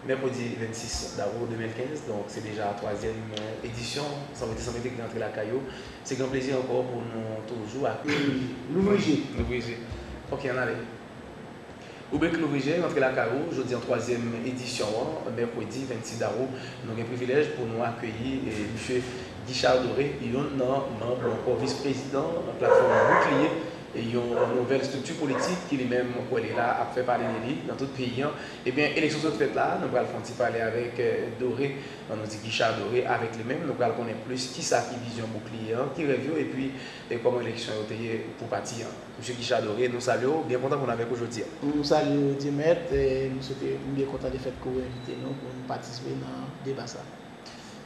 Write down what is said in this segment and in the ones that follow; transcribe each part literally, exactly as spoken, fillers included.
Mèkredi vennsis dawou de mil kenz, donk se deja twazyèm edisyon Sanwiti Sanwiti ki rantre lakay yo. Se gran plezi ankò pou nou toujou akeyi Louvri je. Louvri je. Ok, ann ale. Ribrik Louvri je rantre lakay ou, jodi an twazyèm edisyon an, mèkredi vennsis dawou, nou gen privilèj pou nou akeyi eh, Misye Guichard Doré, youn nan manm ou ankò vis-prezidan Platfòm Boukliye, yon nouvèl estrikti politik ki li menm kwè li la ap fè pale de li nan tout peyi an. Ebyen, eleksyon sot fèt la, nou pral fè yon ti pale avèk eh, Doré, nou di Guichard Doré avèk li menm, nou pral konnen plis kisa ki vizyon Boukliye an, ki rèv yo, epi e kòman eleksyon yo te ye pou pati an. Misye Guichard Doré, nou salye w, byen kontan pou n avèk ou jodi a. M salye w Dieumètre, e m swete m byen kontan de fèt ke w envite nou pou n patisipe nan deba sa.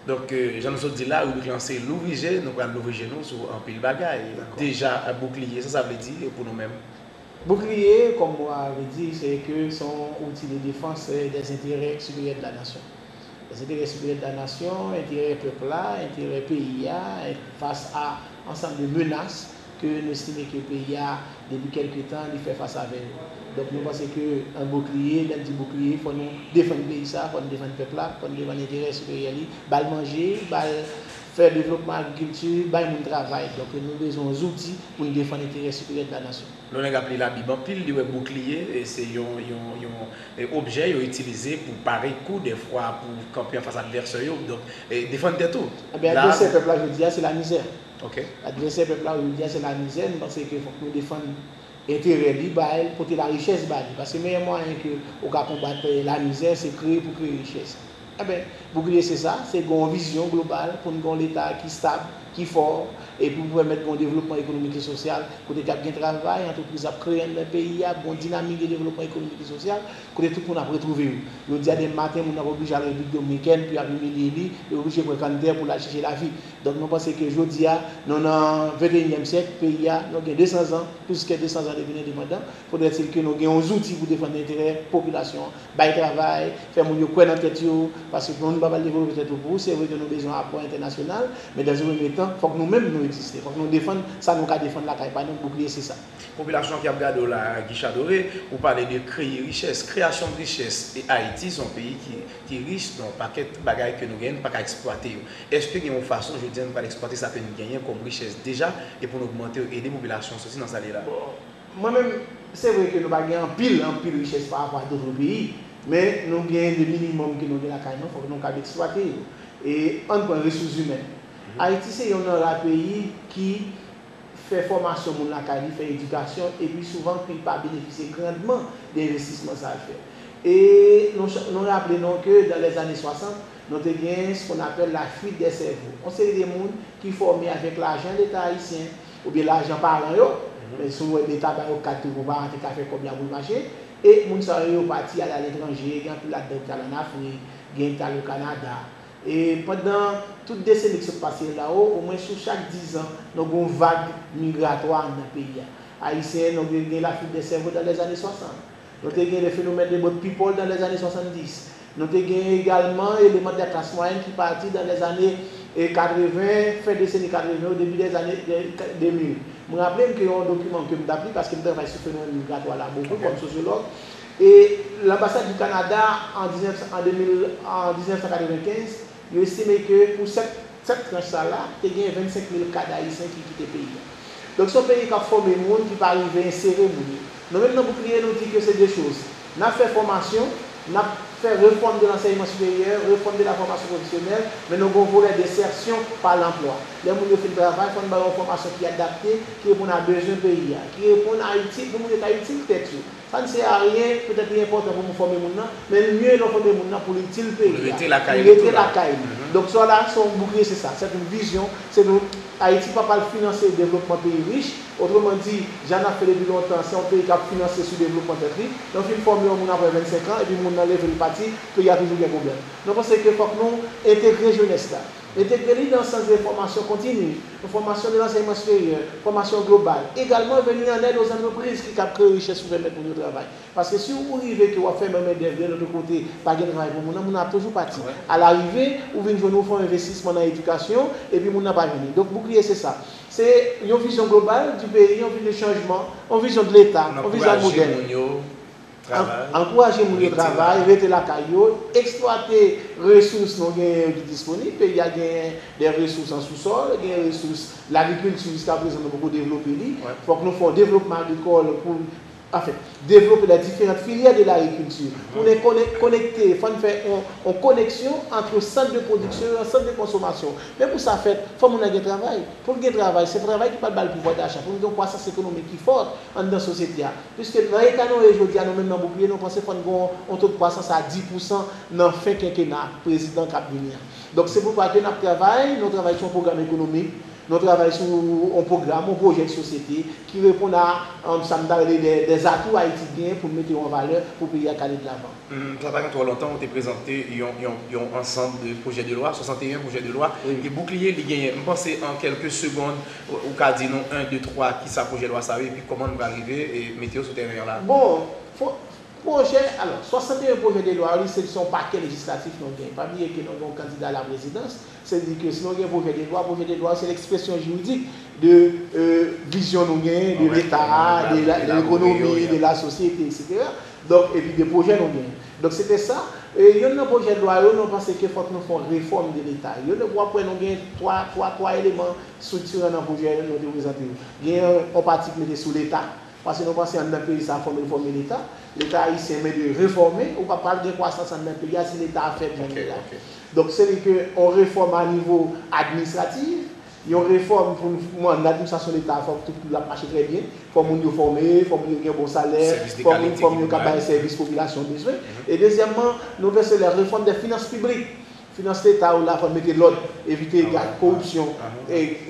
Donk, eh, jan nou sot di la, ribrik lan se Louvri je, nou pral louvri je nou sou anpil bagay. Dakò. Deja, Boukliye, sa sa vle di pou nou menm? Boukliye, kòm mo a vle di, se ke se yon outil de défense des intérêts supérieurs de la nation. Les intérêts supérieurs de la nation, enterè pèp la, enterè peyi a, fas a ansanm de menas ke nou estime ke peyi a, depi kèlke tan, li fè fas avè yo. Donk, nou panse ke yon boukliye, lè n di boukliye, fò nou defann peyi sa, fò nou defann pèp la, fò nou defann enterè siperyè li, ba l manje, ba l fè devlopman agrikilti, bay moun travay. Donk, nou bezwen yon zouti pou n defann enterè siperyè de la nasyon. Lè yon nèg ap li Labib anpil, li wè boukliye, e se yon, yon, yon e, objè yo itilize pou pare kou, dèfwa pou kanpe anfas advèsè yo, donk, e, defann tèt ou. Ebyen, advèsè pèp la jodi a, se lamizè. Ok. Advèsè pèp la jodi a, se lamizè. Nou panse ke fòk nou defann enterè li, ba l, pote larichès ba li. Paske meyè mwayen ke ou ka konbat, e, lamizè, se kreye pou kreye richès. Enben, boukliye se sa, se gen yon vizyon global pou n gen yon Leta ki stab, ki fò, epi pou pèmèt gen yon devlopman ekonomik e sosyal, kote k ap gen travay, antrepriz ap kreye anndan peyi a, gon dinamik de devlopman ekonomik e sosyal, kote tout moun ap retwouve yo. Jodi a, demen maten, moun nan pa oblije al Repiblik Dominikèn, pou y ap imilye li, li oblije pran kanntè pou l al chèche lavi. Donk, nou panse ke jodi a, nou nan venteyinyèm syèk, peyi a, nou gen de san zan, plis ke de san zan depi n endepandan, fodrètil ke nou gen yon zouti pou defann enterè popilasyon an, bay travay, fè moun yo kwè nan tèt yo, paske pou moun pa pral devlope tèt ou pou ou, se vre ke nou bezwen apò entènasyonal, men dans un premier temps, fòk nou menm nou egziste, fòk nou defann sa nou ka defann lakay pa nou, boukliye se sa. Popilasyon ki ap gade w la, Guichard Doré, ou pale de kreye richès, kreyasyon de richès, e Ayiti se yon peyi ki, ki rich nan yon pakèt bagay ke nou genyen, nou pa ka eksplwate yo. Èske gen yon fason, jodi a, nou pral eksplwate sa ke nou genyen kòm richès deja, e pou nou ogmante yo, ede popilasyon an soti nan sa l ye la? Bon, Mwen menm, se vre ke nou pa gen anpil, anpil richès pa rapò a dòt peyi, men nou gen de minimòm ke nou gen lakay nou, fòk nou kab eksplwate yo. E ann pran resous imèn. Ayiti se youn nan ra peyi ki fè fòmasyon moun lakay li, fè edikasyon, epi souvan ki pa benefisye grandman de envestisman sa l fè. E nou, nou raple nou ke dans les années soixante, nou te gen ce qu'on appelle la fuite des cerveaux. Yon seri de moun ki fòme avèk lajan Leta ayisyen, oubyen lajan paran yo, men si w wè Leta ba yo kad tou pou paran te ka fè kòb la pou l mache, e moun sa yo, yo pati al aletranje, gen anpil ladan ki t al ann Afrik, gen ki t al o Kanada. E pandan tout deseni ki sot pase la o, omwen sou chak diz an, nou gen yon vag migratwa anndan peyi a. Ayisyen, nou gen, gen la fuite des cerveaux dans les années soixante. Nou te gen le phénomène des boat people dans les années soixante-dix. Nou te gen egalman eleman de la classe moyenne ki pati dans les années, eh, katreven, fen deseni katreven yo, debi des années, eh, de mil. Mwen raple m ke yon dokiman ke m t ap li, paske m travay sou fenomèn migratwa la bokou kòm sosyològ. E lanbasad di Kanada an diznèf, an de mil, an diznèf san katrevenkenz, yo estime ke pou sèt, sèt tranch sa la, te gen vennsenk mil kad ayisyen ki kite peyi a. Donk, se yon peyi k ap fòme moun ki pa rive ensere moun yo. Nou menm nan Boukliye, nou di ke se de choz. N ap fè fòmasyon, n ap fè refòm de lansèyman siperyè, refòm de la fòmasyon pwofesyonèl, men nou gen yon volè densèsyon pa lanplwa. Lè moun yo fin travay, fò n ba yo yon fòmasyon ki adapte, ki reponn a bezwen peyi a, ki reponn a itil, pou moun yo ka itil tèt yo. Sa n sèvi a ryen, petèt li enpòtan pou nou fòme moun nan, men l mye lè w fòme moun nan pou l itil peyi a, pou l rete lakay li. Donk, sa la, se yon boukliye, se sa. C'est une vision, se nou, Ayiti pa pral finanse devlopman peyi rich. Otreman di, jan n ap fè depi lontan, se yon peyi k ap finanse sou devlopman tèt li. Lè w fin fòme yon moun apre vennsenk an, epi moun nan leve l pati, peyi a toujou gen pwoblèm. Nou panse ke fòk nou entegre jenès la. Entegre li nan sans de fòmasyon kontini, fòmasyon de lansèyman siperyè, fòmasyon global. Egalman veni an èd aux entreprises ki kab kreye richès pou pèmèt moun yo travay. Paske si ou rive ke w ap fè men dèv de lòt kote, pa gen travay pou moun nan, moun nan ap toujou pati. Alarive, ou vin jwenn ou fè yon envestisman nan edikasyon, epi moun nan pa vini. Donk, boukliye se sa. Se yon vizyon global di peyi, yon vizyon chanjman, yon vizyon de Leta, yon vizyon modèl. Ankouraje moun yo travay, rete lakay yo, eksplwate resous nou genyen yo ki disponib. Peyi a genyen de resous an sousòl, genyen resous lagrikilti, jiska prezan nou poko devlope li. Fòk nou fè yon devlopman agrikòl pou, anfen, devlope les différentes filières de l'agriculture. Pou nou konekte, fò n fè yon koneksyon ant sant de pwodiksyon e sant de konsomasyon. Men pou sa fèt, fò moun nan gen travay. Pou l gen travay, se travay ki pral ba l pouvwa dacha. Pou nou gen yon kwasans ekonomik ki fò anndan sosyete a. Piske nan eta nou ye jodi a, nou menm nan Boukliye, nou panse fò n gen yon to de kwasans a dis pousan nan fen kenkena prezidan k ap vini an. Donk, se poukwa ke n ap travay, nou travay sou yon pwogram ekonomik, nou travay sou yon pwogram, yon pwojè de sosyete ki reponn a, um, sa m ta rele de, de atou Ayiti genyen pou n mete yo an valè pou peyi a ka ale de lavan. Sa pa gen twò lontan, ou te prezante yon, yon, yon ansanm de pwojè de lwa, swasanteyen pwojè de lwa, e Boukliye li genyen. M panse an kèlke segonn, ou ka di nou en, de, twa, kisa pwojè lwa sa yo, epi kòman nou pral rive e mete yo sou tèren an la. Bon, pwojè, alò, swasanteyen pwojè de lwa, li se yon pakè lejislatif nou genyen. Pa bliye ke nou gen yon kandida a la prezidans, se di ke si nou gen pwojè de lwa, pwojè de lwa se lekspresyon jiridik de vizyon nou genyen de Leta, de lekonomi, de la sosyete, etsetera. Donk, epi de pwojè nou genyen. Donk, se te sa. E yonn nan pwojè de lwa yo, nou panse ke fòk nou fè yon refòm de Leta. Yonn, w ap wè nou gen twa, twa, twa eleman estriktiran nan pwojè nou te prezante yo. Gen yon pati ki mete sou Leta. Paske nou panse anndan peyi sa fò n refòme Leta. Leta ayisyen mande refòme, ou pa pral gen kwasans anndan peyi a si Leta a fèb jan l ye la. Donk, se vre ke yon refòm a nivo administratif, yon refòm pou nou, nan administrasyon Leta a, fòk tout l ap mache trè byen. Fò moun yo fòme, fò moun yo gen bon salè, fò moun, fò moun yo ka bay sèvis popilasyon bezwen. E dezyèmman, nou panse lè refòm de finans piblik. Finans Leta yo la, fò n mete lòd, evite koripsyon,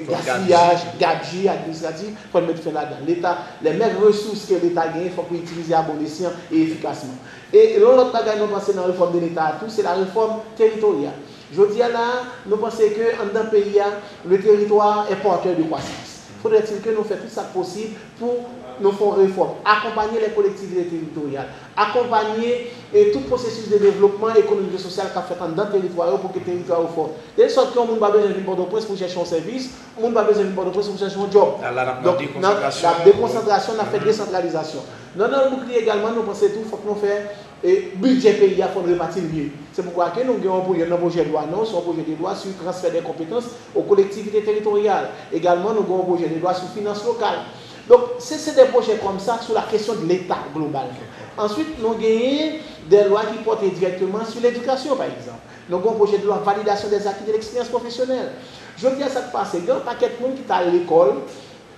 gaspiyaj, gabji administratif, fò n mete fen ladan. Leta, les maigres ressources ke Leta genyen, fòk yo itilize a bon esyan e efikasman. E yon lòt bagay nou panse nan refòm de Leta a tou, se la refòm teritoryal. Jodi a la, nou panse ke anndan peyi a, le territoire est porteur de croissance. Faudrait-il que nou fè tout sa k posib pou nou fè yon refòm, akonpanye les collectivités territoriales, akonpanye tout pwosesis de devlopman ekonomik e sosyal k ap fèt anndan teritwa yo pou ke teritwa yo fò. De sòt ke yon moun pa bezwen vin Pòtoprens pou chèche yon sèvis, yon moun pa bezwen vin Pòtoprens pou chèche yon djòb. Donk, n ap, n ap dekonsantrasyon, n ap fè desantralizasyon. Nan, nan Boukliye egalman, nou panse tou, fòk nou fè e bidjè peyi a, fò n repati l mye. Se poukwa ke nou gen yon pwojè nan pwojè de lwa nou, se yon pwojè de lwa sur transfè de konpetans aux collectivités territoriales. Egalman, nou gen yon pwojè de lwa sou finans lokal. Donk, se, se de pwojè kòmsa sou la kesyon de Leta globalman. Answit, nou genyen de lwa ki pòte dirèkteman sou ledikasyon, pa egzanp. Nou gen yon pwojè de lwa validasyon des acquis de l'expérience professionnelle. Jodi a, sa k pase, gen yon pakèt moun ki t al lekòl,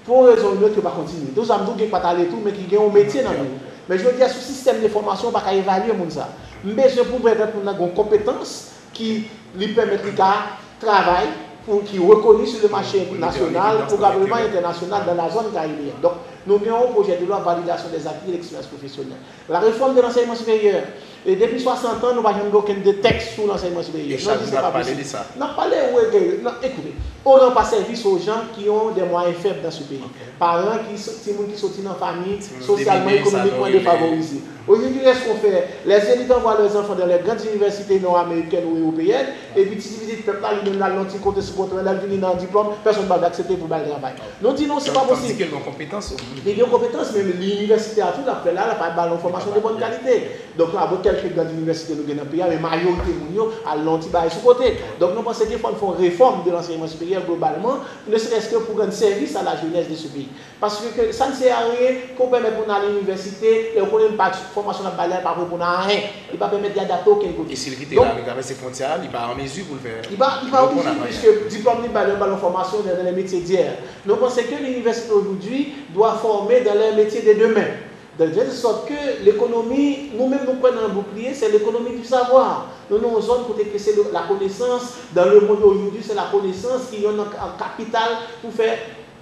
pou yon rezon ou yon lòt, yo pa kontinye. Tou sa m di w, gen k pa t ale tou, men ki gen yon metye nan men yo. Men jodi a, sou sistèm de fòmasyon, ou pa ka evalye moun sa. M bezwen pou pèmèt moun nan gen yon konpetans ki li pèmèt li ka travay, pou ki rekoni sou le mache nasyonal, probableman entènasyonal, dans la zone caribéenne. Donk, nou gen yon pwojè de lwa validasyon des acquis de l'expérience professionnelle. La réforme de l'enseignement supérieur. E depi swasant an, nou pa janm gen okenn de tèks sou lansèyman siperyè. Nou di se pa posib. N ap pale, wi, ke, non, écoutez, on rend pas service aux gens qui ont des moyens faibles dans ce pays. Paran ki, timoun ki soti nan fanmi sosyalman, ekonomikman defavorize. Aujourd'hui, qu'est-ce qu'on fait? Les élites envoient leurs enfants dans les grandes universités nord-américaines ou européennes, epi ti pitit pèp la, li menm, l al nan ti kote sou kontwè, l al vini nan diplòm, pèsonn pa vle aksepte pou ba l travay. Nou di non, se pa posib. Li gen konpetans, men li inivèsite a tou, l ap fè la, l ap ba l yon fòmasyon de bòn kalite. Donk, nou avè kèlke gran inivèsite nou gen nan peyi a, men mayorite moun yo al nan yon ti bagay sou kote. Donk, nou panse ke fò n fè yon refòm de lansèyman siperyè globalman, ne serait-ce que pour rendre service à la jeunesse de ce pays. Paske ke sa n sèvi a anyen ke w pèmèt moun al inivèsite, lè w konnen l pa fòmasyon l ap bay la, l pa reponn a anyen. Li pa pèmèt li adapte okenn kote. E si l kite la, li travèse fwontyè a, li pa an mezi pou l fè. Li pa, li pa oblije, piske diplòm li bay la, yo ba l yon fòmasyon dans les métiers d'hier. Nou panse ke l'université aujourd'hui doit former dans les métiers de demain. De telle sorte que l'économie, nou menm nou kwè nan boukliye, c'est l'économie du savoir. Nou nan yon zòn kote ke se le, la connaissance, dans le monde aujourd'hui, c'est la connaissance ki yon kapital pou fè,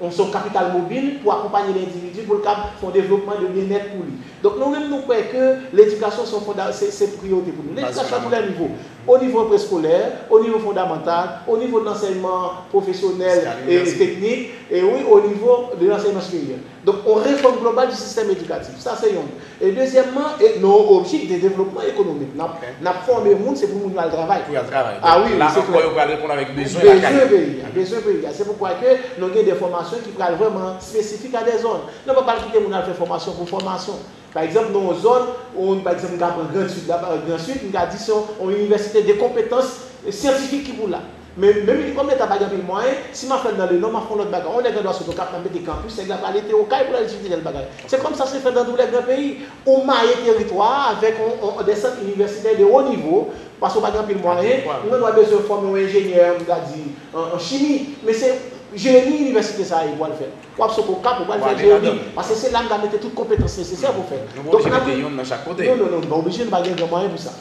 se yon kapital mobil pou akonpanye lendividi pou l kab fè yon devlopman de byennèt pou li. Donk nou menm nou kwè ke ledikasyon se yon fonda, se, se priyorite pou nou. Ledikasyon a tou lè nivo. O nivo preskolè, o nivo fondamantal, o nivo de lansèyman pwofesyonèl e teknik, e wi, o nivo de lansèyman siperyè. Donk, yon refòm global di sistèm edikatif. Sa se yon. E dezyèmman, e nan yon optik de devlopman ekonomik. N ap, n ap fòme moun, se pou moun yo al travay. Pou y al travay. Ah wi, la ankò, yo pral reponn avèk bezwen lakay yo. Bezwen peyi a, bezwen peyi a. Se poukwa ke nou gen de fòmasyon ki pral vrèman espesifik a de zòn. Nou pa pral kite moun al fè fòmasyon pou fòmasyon. Pa egzanp, nan yon zòn, ou, pa egzanp, m ka pran Grand Sud la, Grand Sud, m ka di se yon, yon inivèsite de konpetans syantifik ki pou la. Men, menm kòm Leta pa gen anpil mwayen, si m ap fè l nan Lenò, m ap fè yon lòt bagay. Yon nèg andwa sot Okap, m ap mete kanpis, nèg la prale te Okay pou l al etidye tèl bagay. Se kòm sa se fèt nan tout lè gran peyi. Ou maye teritwa a avèk yon, yon, de sant inivèsitè de wo nivo, paske w pa gen anpil mwayen, ou gen dwa bezwen fòme yon enjenyè, m ta di, an, an chimi, men se jeni inivèsite sa a ye pou al fè. W ap sot Okap, ou pral fè jeni, paske se la m ka mete tout konpetans nesesè pou fè. Nou pa oblije mete youn nan chak kote. Non, non, non, nou pa oblije, nou pa gen gran mwayen pou sa.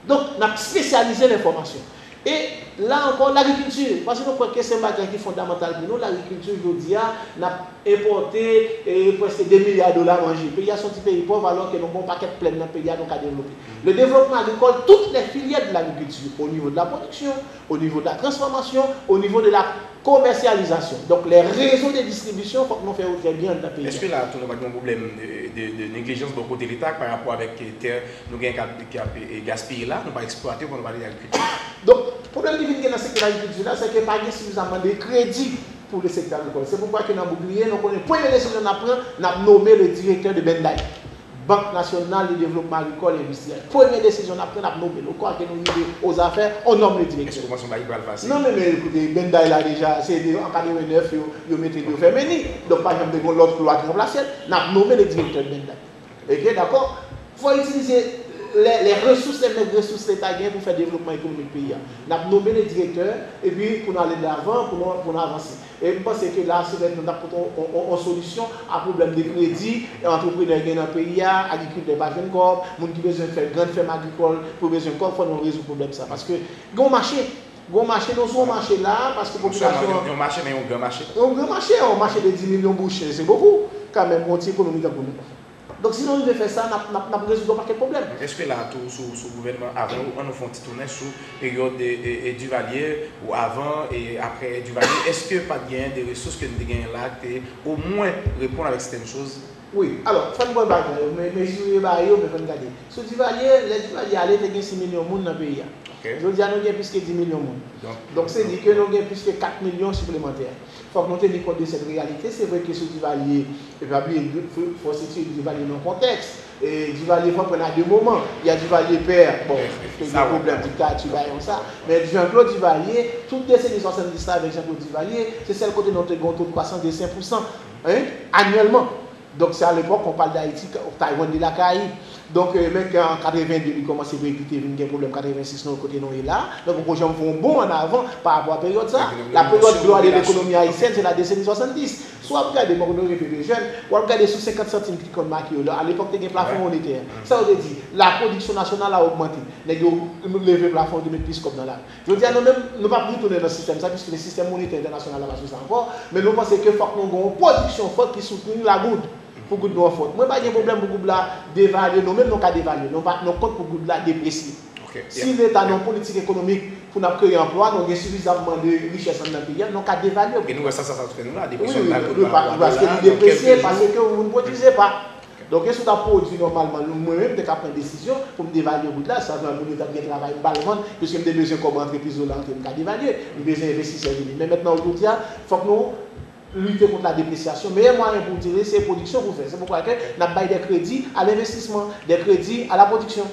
Donk, n ap espesyalize lè fòmasyon. E la ankò, lagrikilti, paske nou kwè ke se yon bagay ki fondamantal pou nou, lagrikilti, jodi a, n ap enpòte, e, prèske de milya dola manje. Peyi a se yon ti peyi pòv, alò ke nou gen yon pakèt plèn nan peyi a nou ka devlope. Le développement agricole, toutes les filières de l'agriculture, au niveau de la production, au niveau de la transformation, au niveau de la commercialisation. Donk, les réseaux de distribution, fòk nou fè yo trè byen anndan peyi a. Èske la tou nou pa gen yon pwoblèm de, de, de neglijans bò kote Leta pa rapò avèk tè nou gen k ap, k ap, e, gaspiye la, nou pa eksplwate yo, pandan nou pale de agrikilti? Donk, pwoblèm ki vin gen nan sektè agrikilti la, se ke pa gen sifizamman de kredi pou le sektè agrikòl. Se poukwa ke nan boukliye, nou konnen premye desizyon n ap pran, n ap nome le direktè de BENDAE, Banque Nationale de Développement Agricole et Industriel. Premye desizyon n ap pran, n ap nome l. Ou kwè ke nou rive ozafè, on nomme le directeur. Èske w panse yon bagay ki pral fasil? Non, men, men, ekoute, BENDAE la deja, se de, an katrevenèf, yo, yo mete l, yo fèmen li. Donk, pa janm te gen lòt lwa ki ranplase l. N ap nome le direktè de BENDAE. Ok, dakò? Fò itilize lè, lè resous, lè mèg resous Leta gen pou fè devlopman ekonomik peyi a. N ap nome le direktè, epi pou n ale de lavan, pou nou, pou nou avanse. E m panse ke la, se lè nou t ap pote yon, yon, yon, yon solisyon a pwoblèm de kredi antreprenè gen nan peyi a, agrikiltè pa jwenn kòb, moun ki bezwen fè grann fèm agrikòl pou bezwen kòb, fò nou rezoud pwoblèm sa. Paske gen yon mache, gen yon mache, nou sou yon mache la, paske popilasyon an. Non sèlman yon, yon mache, men yon gran mache. Yon gran mache, yon mache de dis milyon bouch, se bokou, kanmenm, yon ti ekonomi tankou nou. Donk, si nou rive fè sa, n ap, n ap, n ap rezoud yon pakèt pwoblèm. Èske la tou, sou, sou gouvènman, avan, ann nou fè yon ti tounen sou peryòd, e, e, e, Duvalier, ou avan e aprè Duvalier, èske pa t genyen de resous ke nou te genyen la ki te omwen reponn avèk sètèn choz? Wi, alò, fò n pran bagay yo, men, men jire ba yo, men fò n gade. Sou Duvalier, lè Duvalier ale, te gen sis milyon moun nan peyi a. Ok. Jodi a, nou gen plis ke dis milyon moun. Donk, donk, se di ke nou gen plis ke kat milyon siplemantè. Fòk nou teni kont de sèt reyalite. Se vre ke sou Duvalier, e pa bliye, fò, fò sitiye Duvalier nan kontèks. E Duvalier fè pran a de moman. Y a Duvalier pè, bon, te gen pwoblèm diktati, bagay konsa. Men Jean-Claude Duvalier, tout deseni swasanndis la avèk Jean-Claude Duvalier, se sèl kote nou te gen yon to de kwasans de senk pousan, en, anyèlman. Donk, se alepòk, on parle d'Haïti, Taïwan de la Caraïbe. Donk, e, men ke an katreven de, li kòmanse prekipite vin gen pwoblèm katreven sis nou kote nou ye la. Donk, nou poko janm fè yon bond an avan pa rapò a peryòd sa. La période gloire de l'économie haïtienne, se la deseni swasanndis. Si w ap gade, mwen konnen w gen P P Jeunes, w ap gade sou senkant santim ki konn make yo la. Alepòk, te gen plafon monetè. Sa yo te di, la production nationale a augmenté. Nèg yo leve plafon, yo te met plis kòb nan lari. Jodi a, nou menm, nou p ap retounen nan sistèm sa, piske sistèm monetè entènasyonal la pa sou sa ankò, men nou panse ke fòk nou gen yon pwodiksyon fòt ki soutni lagoud pou goud nou an fòt. Mwen pa gen pwoblèm pou goud la devalye, nou menm nou ka devalye, nou pa, nou kont pou goud la depresye. Si Leta nan yon politik ekonomik pou n ap kreye anplwa, nou gen sifizamman de richès anndan peyi a, nou ka devalye goud la. E nou wè sa, sa, sa fè nou la, depresyon lagoud pa rapò a dola, paske li depresye, paske moun pwodui pa. Donk, si w t ap pwodui nòmalman, mwen menm, m te ka pran desizyon pou m devalye goud la, sa vle di moun yo t ap gen travay, m pa al vann, piske m te bezwen kòb antrepriz yo la antre, m ka devalye, m bezwen envestisè vini. Men mentnan, jodi a, fòk nou lite kont la depresyasyon. Meyè mwayen pou w dire, se pwodiksyon pou w fè. Se poukwa ke n ap bay de kredi a lenvestisman, de kredi a la pwodiksyon.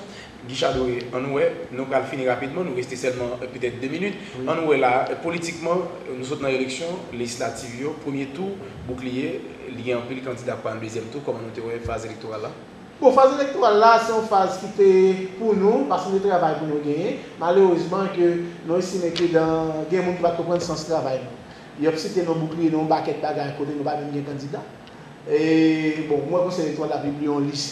Guy Chadoré, ann wè, nou pral fini rapidman, nou reste sèlman, euh, petèt de minit. Ann wè la, euh, politikman, euh, nou sot nan eleksyon lejislativ yo, premye tou, boukliye, li gen anpil kandida k pral nan dezyèm tou, kòman nou te wè faz elektoral la? Bon, faz elektoral la, se yon faz ki te pou nou, paske nou te travay pou nou genyen. Malerezman, ke nou estime ke dan, gen moun ki pa t konprann sans travay nou. Y ap site non boukliye nan yon pakèt bagay kote nou pa menm gen kandida. E, bon, mwen, Konsèy Elektoral la pibliye yon lis.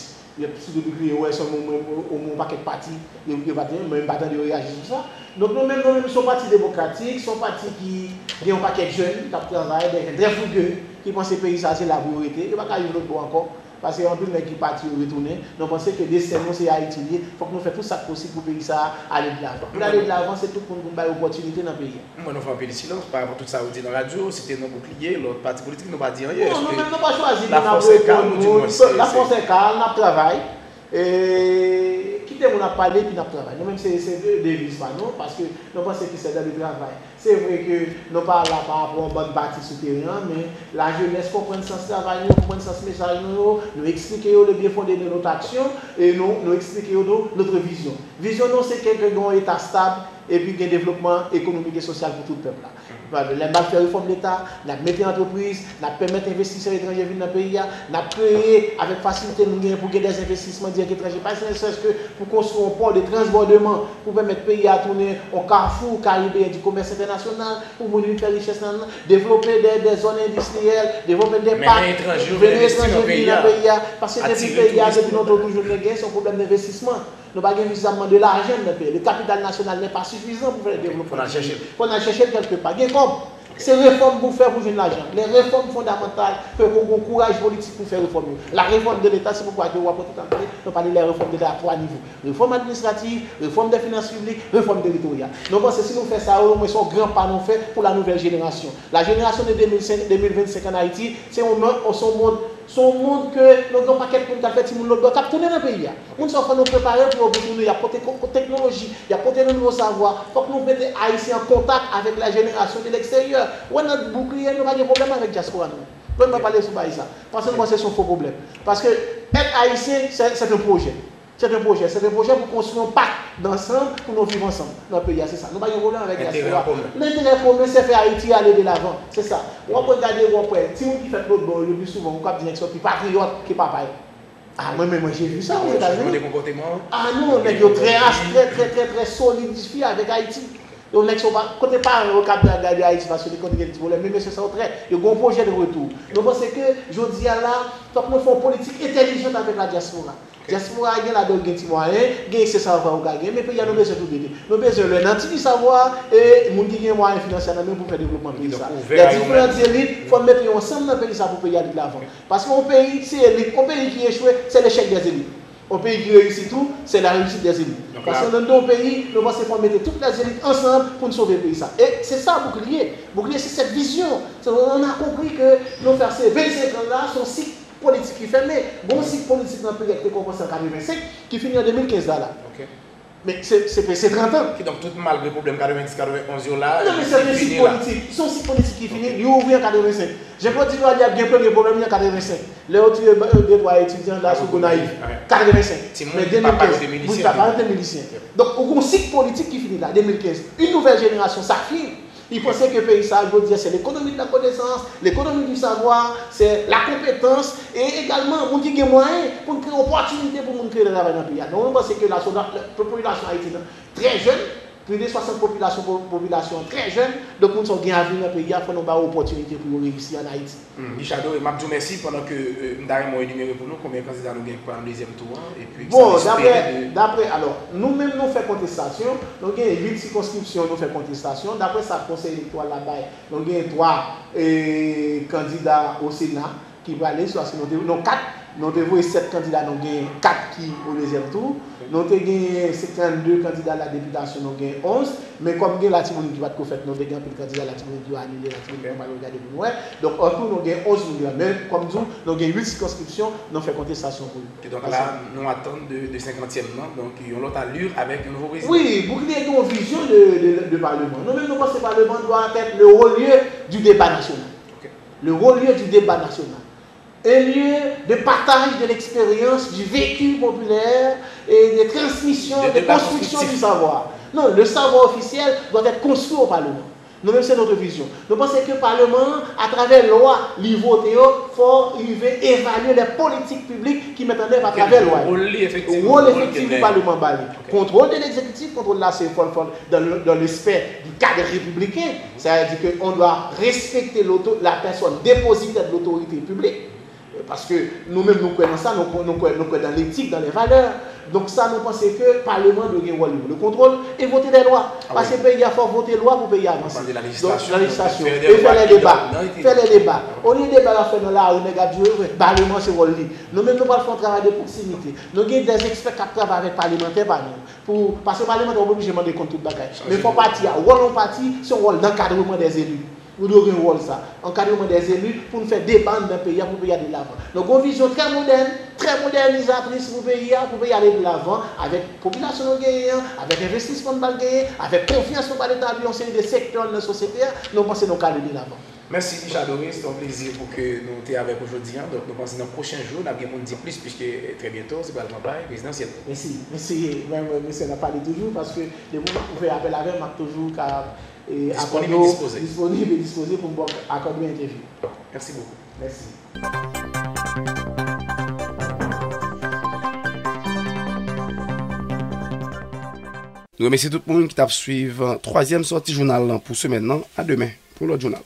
Y ap site boukliye, wè, se yon, yon, yon pakèt pati, yo, yo pa t, mwen, m pa tande yo reyaji sou sa. Donk, nou menm, nou menm, se yon pati demokratik, se yon pati ki gen yon pakèt jèn k ap travay, de jèn trè fouge, ki panse peyi sa se la pou yo rete, yo pa ka viv lòt bò ankò. Paske anpil nèg ki pati yo retounen, nou panse ke desten nou se Ayiti li ye, fòk nou fè tout sa k posib pou peyi sa a ale de lavan. Pou l ale de lavan, se tout moun pou n bay opòtinite nan peyi a. Mwen, nou fè anpil silans pa rapò tout sa ou di nan radyo, site non Bouclier, lòt pati politik, nou pa di anyen. Non, nou menm nou pa chwazi pou n ap reponn moun. Lafòs è kalm, n ap travay. E, kite moun ap pale epi n ap travay. Nou menm se, se de, deviz pa nou, paske nou panse ke se dans le travail. Se vre ke nou pa la pa rapò a bann pati sou teren an, men lajenès konprann sans travay nou yo, konprann sans mesaj nou yo, nou eksplike yo le bien fondé de notre action, e nou, nou eksplike yo tou notre vision. Vizyon nou se ke, ke gen yon eta stab, epi gen devlopman ekonomik e sosyal pou tout pèp la. Lè n ap fè refòm Leta, n ap mete antrepriz, n ap pèmèt envestisè etranje vin nan peyi a, n ap kreye, avèk fasilite nou genyen pou gen dèzenvestisman dirèk etranje, pa ne serait-ce que pou konstwi yon pò de transbòdman, pou pèmèt peyi a tounen yon kafou karibeyen di komès entènasyonal, pou moun vin fè richès nan, devlope de, de zòn endistriyèl, devlope de pak, vini etranje vin nan peyi a, paske depi peyi a, depi lontan toujou te gen, se yon pwoblèm envestisman. Nou pa gen sifizamman de lajan nan peyi. Le capital national n'est pas suffisant pou fè devlopman. Fò n al chèche l. Fò n al chèche l kèlke pa. Gen kòb. Se refòm pou fè pou jwenn lajan. Les réformes fondamentales, fè pou gon kouraj politik pou fè refòm yo. La réforme de l'État, se poukwa ke w ap wè tout an nou pale les réformes d'État à trois niveaux. Refòm administratif, refòm de finans piblik, refòm teritoryal. Nou panse si nou fè sa yo, omwen se yon gran pa nou fè pou la nouvelle génération. La génération de deux mille cinq, deux mille vingt-cinq en Haïti, se yon, se yon mond Se yon mond ke nou gen yon pakèt moun k ap fè timoun lòtbò k ap tounen nan peyi a. Moun sa yo fò nou prepare pou yo vin tounen, y ap pote ko-, teknoloji, y ap pote nouvo savwa. Fòk nou mete Ayisyen an kontak avèk la jenerasyon de leksteryè. Ou wè nan Bouclier, nou pa gen pwoblèm avèk dyaspora nou. Fò nou pa pale sou bagay sa. Paske nou panse se yon fo pwoblèm. Paske èt ayisyen, se, se yon pwojè. Se yon pwojè, se yon pwojè pou konstwi yon pak ansanm, pou nou viv ansanm nan peyi a, se sa. Nou pa gen pwoblèm avèk dyaspora. Enterè komen. Lenterè komen, se fè Ayiti ale de lavan. Se sa. W ap regade, w ap wè, timoun ki fèt lòtbò yo, pi souvan, ou kab di nèg sa yo pi patriyòt ke papa yo. Ah, mwen menm, mwen, j'ai vu ça aux États-Unis. Ah non, nèg yo trè, trè, trè, trè, trè solidifiye avèk Ayiti. Yo, nèg sa yo pa, kote paran yo kab gade Ayiti, paske yo te konn gen ti pwoblèm, men mesye sa yo trè, yo gen yon pwojè de retou. Nou panse ke, jodi a la, fòk nou fè yon politik entèlijant avèk la dyaspora. Dyaspora a gen ladan yo gen ti mwayen, gen se sa yo ka gen, men peyi a nou bezwen tout de de. Nou bezwen lè nan ti savwa e moun ki gen mwayen finansyè nan men pou fè devlopman peyi sa. Lè diferan elit, fò n mete yo ansanm nan peyi sa pou peyi a ale de lavan. Paske yon peyi, se elit, yon peyi ki echwe, se lechèk dè elit. Yon peyi ki reyisi tou, se la reyisite dè elit. Paske nan yon peyi, nou panse fò n mete tout lè elit ansanm pou n sove peyi sa. E se sa Bouclier. Bouclier, c'est cette vision. C'est, on a compris que nou fè se vennsenk an la, se yon sik politik ki fèmen. Gon sik politik nan peyi a ki te kòmanse an katrevensenk, ki fini an de mil kenz la la. Men se, se, se trant an. Kidonk, tout malgre pwoblèm katrevendis, katrevenonz yo la, non, men se yon sik politik. Se yon sik politik ki fini, li ouvri an katrevensenk. Jean-Claude Duvalier ap gen premye pwoblèm li an katrevensenk. Lè yo tiye de twa etidyan la sou Gonayiv, katrevensenk. Men de mil kenz, wi, papa yo te milisyen. Donk, ou gon sik politik ki fini la, de mil kenz. Une nouvelle génération s'affirme. Li panse ke peyi sa a, jodi a, se l'économie de la connaissance, l'économie du savoir, c'est la compétence, e egalman, moun ki gen mwayen pou n kreye opòtinite pou moun kreye travay nan peyi a. Donk, nou panse ke la, se yon, popilasyon Ayiti nan trè jèn, plis de swasant popilasyon, popilasyon trè jèn, donk moun sa yo gen avni nan peyi a, fò nou ba yo opòtinite pou yo reyisi an Ayiti. Hmm, Michado, m ap di w mèsi pandan ke, euh, m ta renmen w enimere pou nou konbyen kandida nou gen pou al nan dezyèm tou an, epi sa nou espere de... Bon, daprè, daprè, alò, nou menm nou fè kontestasyon, nou gen uit sikonskripsyon nou fè kontestasyon, daprè sa konsèy elektoral la bay, nou gen twa, eh, kandida o Sena ki prale, swa si nou te, non, kat, nou te voye sèt kandida, nou gen kat ki o dezyèm tou. Nou te genyen senkanndde kandida la depitasyon, nou gen onz. Men kòm gen Latibonit ki pa t ko fèt, nou te gen anpil kandida Latibonit yo anile, Latibonit nou pa regade pou nou wè. Donk, antou, nou gen onz moun ki la. Men, kòm di w, nou gen uit sikonskripsyon, nou fè kontestasyon pou yo. E donk la, nou atann de, de senkantyèm nan, donk yon lòt alur avèk yon nouvo prezidan. Wi, Bouclier gen yon vizyon de, de, de paleman. Nou menm, nou panse paleman dwa èt le haut lieu du débat national. Le haut lieu du débat national. Un lieu de partage de l'expérience, du vécu populaire et de transmission, de construction du savoir. Non, le savoir officiel doit être construit au Parlement. Nou menm, se notre vision. Nou panse ke paleman an, atravè lwa li vote yo, fò rive evalye les politiques publiques ki met an èv atravè lwa yo. Wòl efektif li paleman ba li. Kontwòl de l'exécutif, kontwòl la se fò, fò dans le, dans le sphère du cadre républicain. Sa vle di ke on doit respecter l'auto-, la personne dépositaire de l'autorité publique. Paske nou menm nou kwè nan sa, nou, nou kwè, nou kwè dans l'éthique, dans les valeurs. Donk sa nou panse ke Paleman dwe gen wòl li pou le contrôle et voter des lois. Paske peyi a fò vote lwa pou peyi a avanse. Donk lajistasyon. E fè lè deba. Fè lè deba. Olye deba y ap fè nan lari, nèg ap di wi, Paleman se wòl li. Nou menm nou pral fè yon travay de pwoksimite. Nou gen des ekspè k ap travay avèk palemantè pa nou. Pou, paske palemantè w oblije mande kont tout bagay. Men fò pati a, wòl yon pati, se yon wòl d'ankadreman des élus. Nou dwe gen wòl sa, ankadreman des élus, pou n fè deba anndan peyi a, pou peyi a ale de lavan. Nou gen yon vizyon trè modèn, trè modènizatris pou peyi a, pou peyi a ale de lavan, avèk popilasyon nou genyen an, avèk envestisman n pral genyen, avèk konfyans nou pral etabli yon seri de sektè nan sosyete a, nou panse nou ka ale de lavan. Mèsi Richard Doris, se yon plezi pou ke nou te avèk ou jodi a. Donk nou panse nan pwochen jou n ap gen pou n di plis, piske trè byento se pral kanpay prezidansyèl. Mèsi, mèsi. Mwen, mwen, mèsi, n ap pale toujou, paske depi w fè apèl avè m, m ap toujou ka e, akòde w disponib e dispoze pou m ba w akòde w entèvyou. Mèsi bokou. Mèsi. Nou remèsye tout moun ki t ap swiv twazyèm sòti jounal lan pou semèn nan. A demen pou yon lòt jounal.